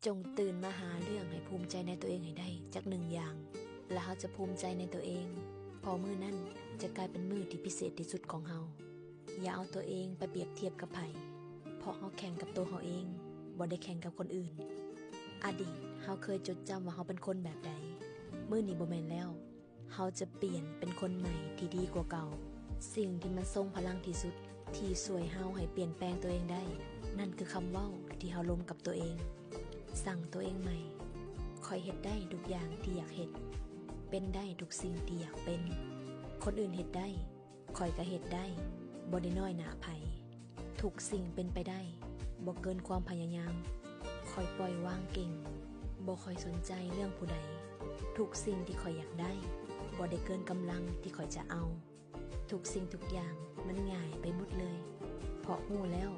ຈົ່ງຕື່ນມາຫາເລື່ອງໃຫ້ພູມໃຈໃນຕົວເອງໃຫ້ໄດ້ຈັກໜຶ່ງຢ່າງ ແລະເຮົາຈະພູມໃຈໃນຕົວເອງ, ເພາະມື້ນັ້ນຈະກາຍເປັນມື້ທີ່ພິເສດທີ່ສຸດຂອງເຮົາ. ຢ່າເອົາຕົວເອງໄປປຽບທຽບກັບໃຜ, ເພາະເຮົາແຂ່ງກັບໂຕເຮົາເອງ, ບໍ່ໄດ້ແຂ່ງກັບຄົນອື່ນ. ອະດີດເຮົາເຄີຍຈົດຈຳວ່າເຮົາເປັນຄົນແບບໃດ, ມື້ນີ້ບໍ່ແມ່ນແລ້ວ. ເຮົາຈະປ່ຽນເປັນຄົນໃໝ່ທີ່ດີກວ່າເກົ່າ. ສິ່ງທີ່ມັນຊົງພະລັງທີ່ສຸດ ທີ່ຊ່ວຍເຮົາໃຫ້ປ່ຽນແປງຕົວເອງໄດ້ ນັ້ນຄືຄຳເວົ້າທີ່ເຮົາລົມກັບຕົວເອງ. ສັ່ງຕົວເອງໃໝ່, ຂ້ອຍເຮັດໄດ້ທຸກຢ່າງທີ່ຢາກເຮັດ, ເປັນໄດ້ທຸກສິ່ງທີ່ຢາກເປັນ. ຄົນອື່ນເຮັດໄດ້, ຂ້ອຍກໍເຮັດໄດ້, ບໍ່ໄດ້ນ້ອຍໜ້າໃຜ. ທຸກສິ່ງເປັນໄປໄດ້, ບໍ່ເກີນຄວາມພະຍາຍາມ. ຂ້ອຍປ່ອຍວາງເກັ່ງ, ບໍ່ຄ່ອຍສົນໃຈເລື່ອງຜູ້ໃດ. ທຸກສິ່ງທີ່ຂ້ອຍຢາກໄດ້, ບໍ່ໄດ້ເກີນກຳລັງທີ່ຂ້ອຍຈະເອົາ. ທຸກສິ່ງທຸກຢ່າງມັນງ່າຍໄປໝົດເລີຍ, ເພາະຮູ້ແລ້ວ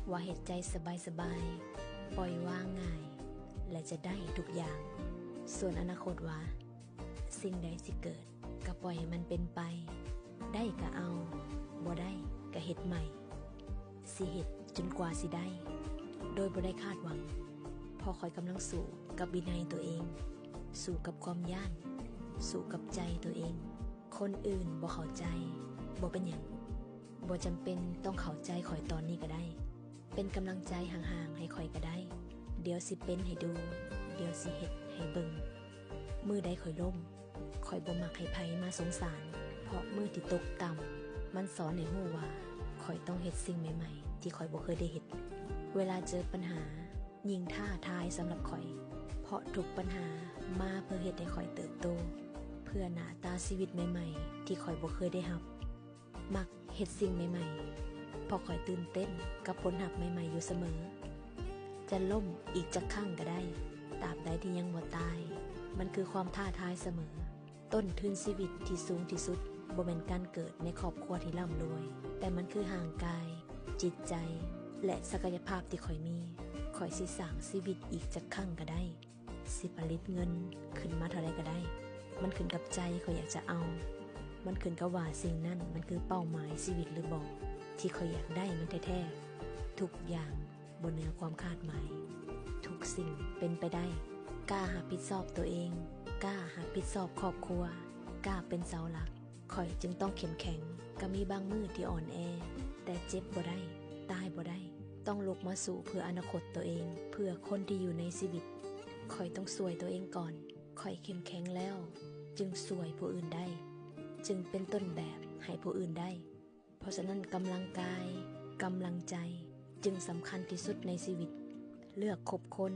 ວ່າເຮັດໃຈສະບາຍໆ, ປ່ອຍວາງງ່າຍ ແລະຈະໄດ້ທຸກຢ່າງ. ສ່ວນອະນາຄົດວ່າ ສິ່ງໃດຊິເກີດ ກໍປ່ອຍໃຫ້ມັນເປັນໄປ, ໄດ້ກໍເອົາ, ບໍ່ໄດ້ກໍເຮັດໃໝ່. ຊິເຮັດຈົນກວ່າຊິໄດ້ ໂດຍບໍ່ໄດ້ຄາດຫວັງ, ເພາະຂ້ອຍກຳລັງສູ້ກັບວິໄນຕົວເອງ, ສູ້ກັບຄວາມຢ້ານ, ສູ້ກັບໃຈຕົວເອງ. ຄົນອື່ນບໍ່ເຂົ້າໃຈ, ບໍ່ເປັນຫຍັງ, ບໍ່ຈຳເປັນຕ້ອງເຂົ້າໃຈຂ້ອຍຕອນນີ້ກໍໄດ້. ເປັນກຳລັງໃຈຫ່າງໆໃຫ້ຂ້ອຍກໍໄດ້. ດຽວຊິເປັນໃຫ້ດູ, ດຽວຊິເຮັດໃຫ້ເບິ່ງ. ມື້ໃດຂ້ອຍລົ້ມ, ຂ້ອຍບໍ່ມັກໃຫ້ໃຜມາສົງສານ, ເພາະມື້ທີ່ຕົກຕ່ຳ ມັນສອນໃຫ້ຮູ້ວ່າຂ້ອຍຕ້ອງເຮັດສິ່ງໃໝ່ໆທີ່ຂ້ອຍບໍ່ເຄີຍໄດ້ເຮັດ. ເວລາເຈີປັນຫາ ຍິ່ງທ້າທາຍສຳລັບຂ້ອຍ, ເພາະທຸກບັນຫາມາເພື່ອເຮັດໃຫ້ຂ້ອຍເຕີບໂຕ, ເພື່ອໜ້າຕາຊີວິດໃໝ່ໆທີ່ຂ້ອຍບໍ່ເຄີຍໄດ້ຮັບ. ມັກເຮັດສິ່ງໃໝ່ໆ, ເພາະຂ້ອຍຕື່ນເຕັ້ນກັບຜົນຮັບໃໝ່ໆຢູ່ສະເໝີ. ຈະລົ້ມອີກຈັກຄັ້ງກໍໄດ້, ຕາບໃດທີ່ຍັງບໍ່ຕາຍ, ມັນຄືຄວາມທ້າທາຍສະເໝີ. ຕົ້ນທຶນຊີວິດທີ່ສູງທີ່ສຸດ ບໍ່ແມ່ນການເກີດໃນຄອບຄົວທີ່ລ່ຳລວຍ, ແຕ່ມັນຄືຮ່າງກາຍ, ຈິດໃຈ ແລະ ສັກກະຍະພາບທີ່ຂ້ອຍມີ. ຂ້ອຍຊິສ້າງຊີວິດອີກຈັກຄັ້ງກໍໄດ້. ຊິຜະລິດເງິນຂຶ້ນມາເທົ່າໃດກໍໄດ້, ມັນຂຶ້ນກັບໃຈຂ້ອຍຢາກຈະເອົາ. ມັນຂຶ້ນກັບວ່າສິ່ງນັ້ນມັນຄືເປົ້າໝາຍຊີວິດຫຼືບໍ່, ທີ່ຂ້ອຍຢາກໄດ້ມັນແທ້ໆ. ທຸກຢ່າງບໍ່ເໜືອຄວາມຄາດໝາຍ. ທຸກສິ່ງເປັນໄປໄດ້. ກ້າຮັບຜິດຊອບຕົວເອງ, ກ້າຮັບຜິດຊອບຄອບຄົວ, ກ້າເປັນເສົາຫຼັກ. ຂ້ອຍຈຶ່ງຕ້ອງເຂັ້ມແຂງ. ກໍມີບາງມື້ທີ່ອ່ອນແອ, ແຕ່ເຈັບບໍ່ໄດ້, ຕາຍບໍ່ໄດ້. ຕ້ອງລຸກມາສູ້ເພື່ອອະນາຄົດຕົວເອງ, ເພື່ອຄົນທີ່ຢູ່ໃນຊີວິດ. ຂ້ອຍຕ້ອງຊ່ວຍຕົວເອງກ່ອນ. ຂ້ອຍເຂັ້ມແຂງແລ້ວ ຈຶ່ງຊ່ວຍຜູ້ອື່ນໄດ້, ຈຶ່ງເປັນຕົ້ນແບບໃຫ້ຜູ້ອື່ນໄດ້. ເພາະສະນັ້ນ, ກຳລັງກາຍ, ກຳລັງໃຈ ຈຶ່ງສຳຄັນທີ່ສຸດໃນຊີວິດ. ເລືອກຄົບຄົນ